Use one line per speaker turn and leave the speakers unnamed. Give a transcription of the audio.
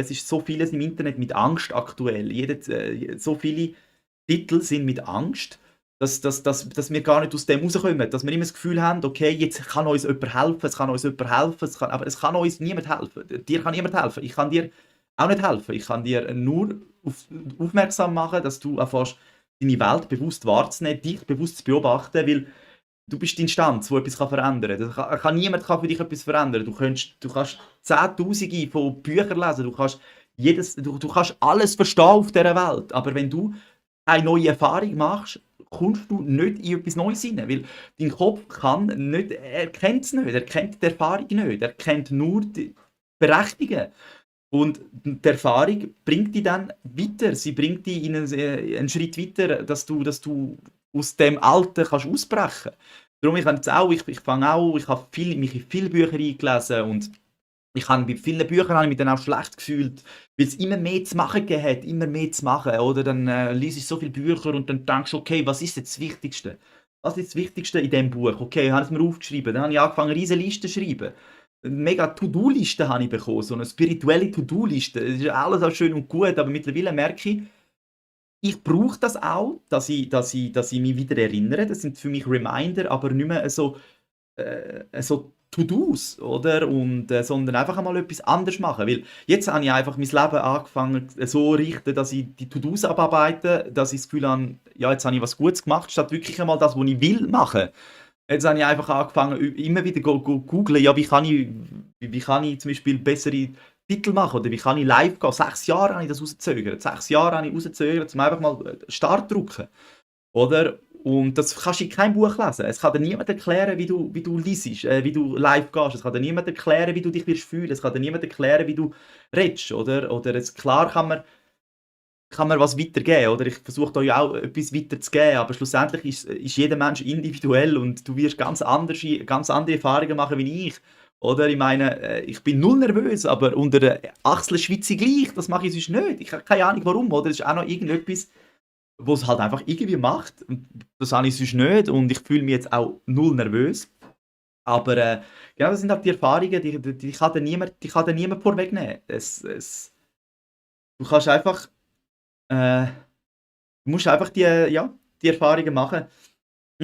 Es ist so vieles im Internet mit Angst aktuell. So viele Titel sind mit Angst, dass wir gar nicht aus dem rauskommen. Dass wir immer das Gefühl haben, okay, jetzt kann uns jemand helfen, es kann uns jemand helfen, aber es kann uns niemand helfen. Dir kann niemand helfen. Ich kann dir auch nicht helfen. Ich kann dir nur aufmerksam machen, dass du anfängst, deine Welt bewusst wahrzunehmen, dich bewusst zu beobachten, weil du bist die Instanz, die etwas verändern kann. Niemand kann für dich etwas verändern. Du kannst Zehntausende von Büchern lesen, du kannst alles verstehen auf dieser Welt, aber wenn du eine neue Erfahrung machst, kommst du nicht in etwas Neues hinein, weil dein Kopf er kennt es nicht, er kennt die Erfahrung nicht, er kennt nur die Berechtigung. Und die Erfahrung bringt dich dann weiter, sie bringt dich in einen Schritt weiter, dass du aus dem Alten kannst ausbrechen. Darum, ich habe mich in viele Bücher eingelesen und bei vielen Büchern habe ich mich dann auch schlecht gefühlt, weil es immer mehr zu machen gegeben hat, immer mehr zu machen. Oder dann liest ich so viele Bücher und dann denkst du, okay, was ist jetzt das Wichtigste? Was ist das Wichtigste in diesem Buch? Okay, habe ich es mir aufgeschrieben. Dann habe ich angefangen, riesige Listen zu schreiben. Eine mega To-Do-Liste habe ich bekommen, so eine spirituelle To-Do-Liste. Das ist alles auch schön und gut, aber mittlerweile merke ich brauche das auch, dass ich mich wieder erinnere. Das sind für mich Reminder, aber nicht mehr so To-Dos, oder? Sondern einfach einmal etwas anderes machen. Weil jetzt habe ich einfach mein Leben angefangen so zu richten, dass ich die To-Dos abarbeite, dass ich das Gefühl habe, ja, jetzt habe ich was Gutes gemacht, statt wirklich einmal das, was ich will machen. Jetzt habe ich einfach angefangen, immer wieder googeln, ja, wie kann ich zum Beispiel bessere Titel machen oder wie kann ich live gehen. 6 Jahre habe ich das rausgezögert. 6 Jahre habe ich rausgezögert, um einfach mal Start zu drücken. Oder? Und das kannst du in keinem Buch lesen. Es kann dir niemand erklären, wie du liest, wie du live gehst. Es kann dir niemand erklären, wie du dich wirst fühlen. Es kann dir niemand erklären, wie du redest. Klar kann man was weitergeben. Oder ich versuche da ja auch etwas weiterzugeben. Aber schlussendlich ist jeder Mensch individuell und du wirst ganz andere Erfahrungen machen wie ich. Oder ich meine, ich bin null nervös, aber unter der Achsel schwitze ich gleich. Das mache ich sonst nicht. Ich habe keine Ahnung warum. Oder es ist auch noch irgendetwas, was es halt einfach irgendwie macht. Und das habe ich sonst nicht und ich fühle mich jetzt auch null nervös. Aber genau, das sind halt die Erfahrungen, die kann dir niemand vorwegnehmen. Du kannst einfach, äh, du musst einfach die Erfahrungen machen.